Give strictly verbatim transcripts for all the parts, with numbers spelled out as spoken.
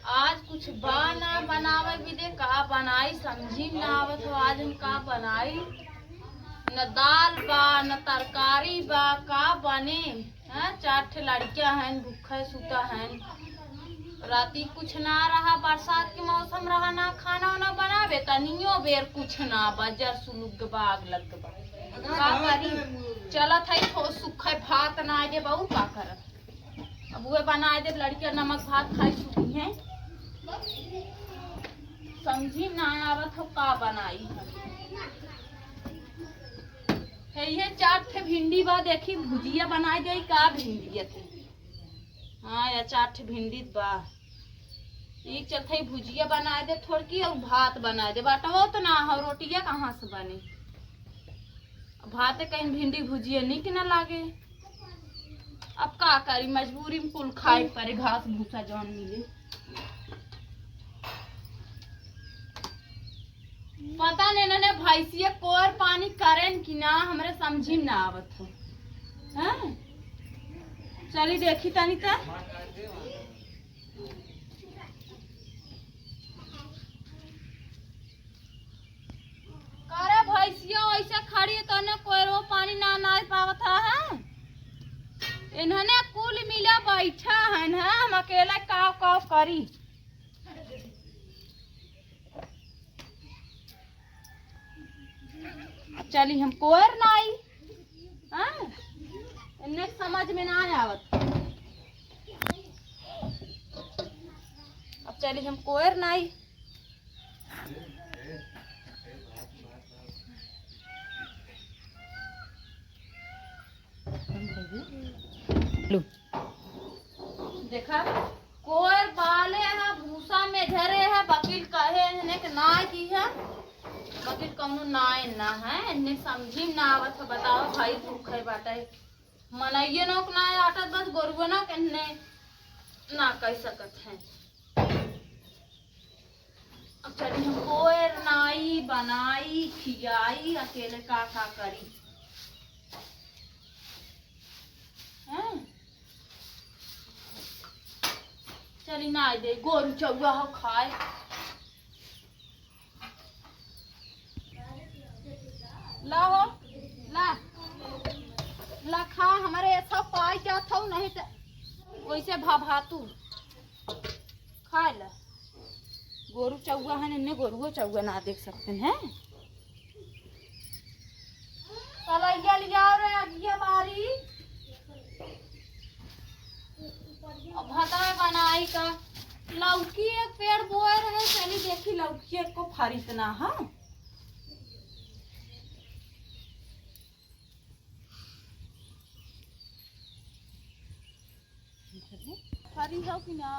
आज कुछ बा ना बनावे बिदे, का बनाई समझी ना आवत हो। आज हम का बनाई, न दाल बा न तरकारी बा, का बने? हाँ, चार ठे लड़कियां हैं, भूखे सुता हैं। राती कुछ ना रहा, बरसात के मौसम रहा, ना खाना वाना बनावे, तनियो बेर कुछ ना बा, जर सुलुग बा, आग लग बा। का करी? चलत है थो सुखे भात ना दे बाऊ, का करत? अब उहे बनाए देब, लड़कियां नमक भात खाई सुती हैं। समझी ना आवत हो का बनाई हम। हे ये चार ठे भिंडी बा, देखी भुजिया बनाए दे का भिंडी के। हाँ, या चार ठे भिंडी बा। एक चलते भुजिया बनाए दे थोड़की और भात बनाए दे। बाटवो तो ना हो, रोटिया कहाँ से बने? भाते कहीं भिंडी भुजिया निक न लागे। अब का करी, मजबूरी में कुल खाए के परे, घास भूसा जौन मिले। पता नहीं इन्होंने भैंसिया कोर पानी करेन कि ना, हमरे समझी में ना आवत हो। हैं? चली देखी तनी त। करे भैंसिया ऐसे खड़ी है, तने कोयरो पानी ना, ना पावत है। इन्हने कुल मिला बैठा है ना, हम अकेला काव काव करी। अब चली हम कोयर नाई, हाँ? इन्हें समझ में ना आवत। अब चली हम कोयर नाई। लो। देखा, कोयर बाले है, भूसा में झरे है, वकील कहे इन्हें के नाय की है, वकील कौनो नाय ना है, इन्हें समझी में ना आवत है। बताओ भाई, भूखे बाटे, मनइये नोक ना आटत, बस गोरुआ ना के इन्हें ना कह सकत है। अब चली हम कोयर नाई बनाई खियाई, अकेले का का करी, हैं? चली नाई दे, गोरू चौआ हो खाए। ला हो, ला, ला खा, हमरे ऐसा पाई जात हो, नहीं तो वैसे भा भातू खा ला। गोरू चौआ है, इन्हें गोरुओ चौआ ना देख सकते हैं। कलैया लियाओ रे, अगिया बारी। अब भातवा बनाई का, लौकी एक पेड़ बोए रहे, चली देखी लौकी एक को फरित ना, हाँ। फरी हो कि ना?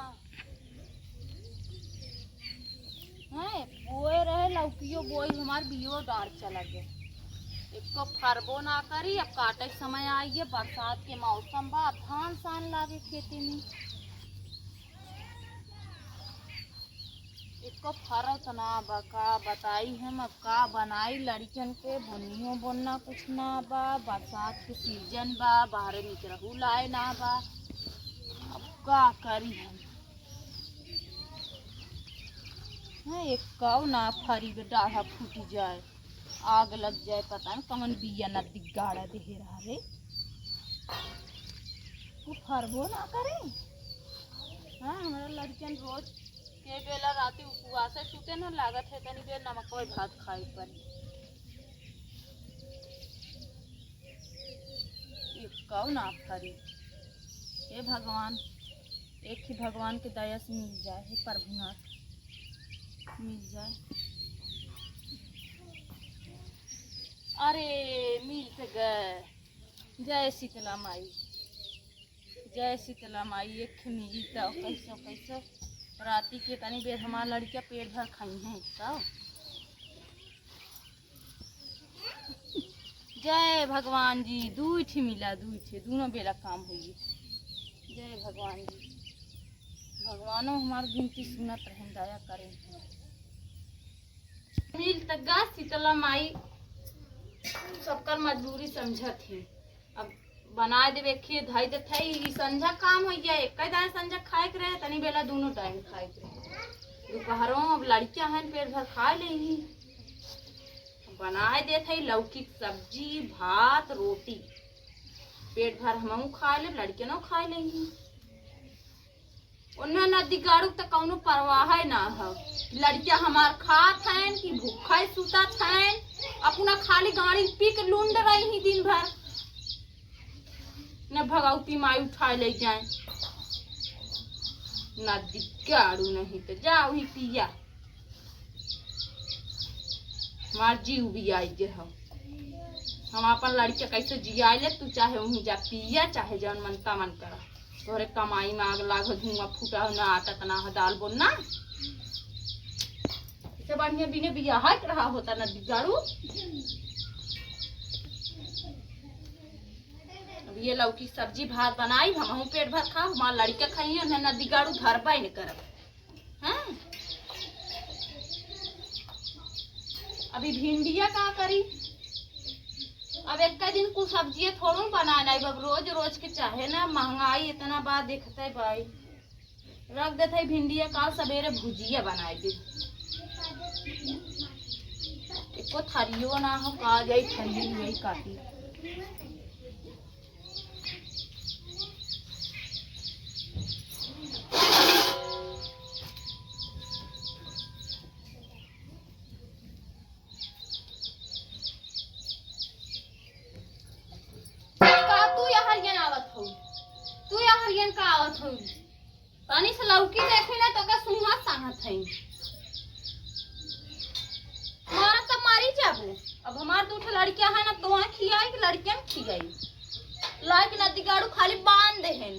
हैं, बोए रहे लौकियो बोई, हमार बियो डार चला गया। एको फरबो ना करी, अब काटे के समय आई है, बरसात के मौसम बा, अब धान सान लागे खेती में। एको फरत ना बा, का बताई हम, अब का बनाई लड़िकन के, बोनियो बोनना कुछ ना बा, बरसात के सीजन बा, बाहरे निकरहू लाए ना बा, अब का करी हम। हाँ, एक काऊ ना फरी बे, डाढ़ा फूटी जाए, आग लग जाए, पता न कमन बिया नदी गाड़ा देहे रहा रे, वो फरबो ना करे। हाँ, हमरा लड़िकन रोज के बेला राती उपवासे सुते न लागत है, तनी बेर नमकवे भात खाई परी। एक काऊ ना फरी। हे भगवान, एक ही भगवान के दया से मिल जाए, हे प्रभुनाथ, मिल जाए। अरे, मिल तो गए। जय शीतला माई, जय शीतला माई। एक मिली तो कैसो कैसो राती के तनी बेर हमार लड़िका पेट भर खाई हैं तो। जय भगवान जी, दुई ठे मिला, दुई ठे, दुनो बेला काम होई। जय भगवान जी, भगवानो हमार विनती सुनत रहें, दया करें। मिल त गा शीतला माई सबकर मजबूरी समझत ही। अब बनाए देबे, खीर धई देत है, ई संझा काम होइ गया, एक दाएं संझा खाए के रहे, तनी बेला दोनों टाइम खाए के रहे। दोपहरों अब लड़कियां हैं, पेट भर खा लेही। बनाए देत है लौकी के सब्जी, भात, रोटी, पेट भर हमहू खा लेब, लड़कियनो खा लेही। उन्हें नदीगाड़ू त कौनो परवाह है ना है, लड़किया हमार खात हैं कि भूखा ही सुतत हैं, अपना खाली गाड़ी पी के लुंड रही ही दिन भर। न भगवती माई उठाए ले जाए, नदीगाड़ू नहीं तो जाओ ही पिया। हमार जीव भी आई गे हो। हम अपन लड़के कैसे जियाए ले, तू चाहे वहीं जा पिया, चाहे जौन मन तमन करा। तोहरे कमाई में आग लाग, धुआं फूटा हो, ना आटा तना हो, दाल बोल ना। इसे बढ़िया बिने बिया है रहा होता नदीगाड़ू। अब ये लौकी सब्जी भात बनाई, हमहू पेट भर खाओ, हमार लड़के खाइए, उन्हें नदीगाड़ू धरबा ही न करब। हाँ? अभी भिंडिया का करी? अब एक दिन कुछ सब्जियां थोड़ो बनाए लाई, अब रोज रोज के चाहे ना, महंगाई इतना बा, देखते भाई। रख देते है भिंडिया, काल सवेरे भुजिया बनाए दे। एको थरियो ना हो, का जाई थरियो ले आई काटी। का तू यहाँ हरियन आवत हो? तू यहाँ हरियन का आवत हो? तनी से लौकी देखी ना, तो का सुहा सांगत है। मारा तो मारी जाबो। अब हमार दू ठो लड़कियां हैं ना, तो वहाँ खियाई कि लड़कियन खियाई। लाइक नदीगाड़ू खाली बांध दे हैं।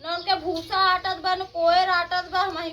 न उनके भूसा आटत बा, न कोयर आटत बा, हम ही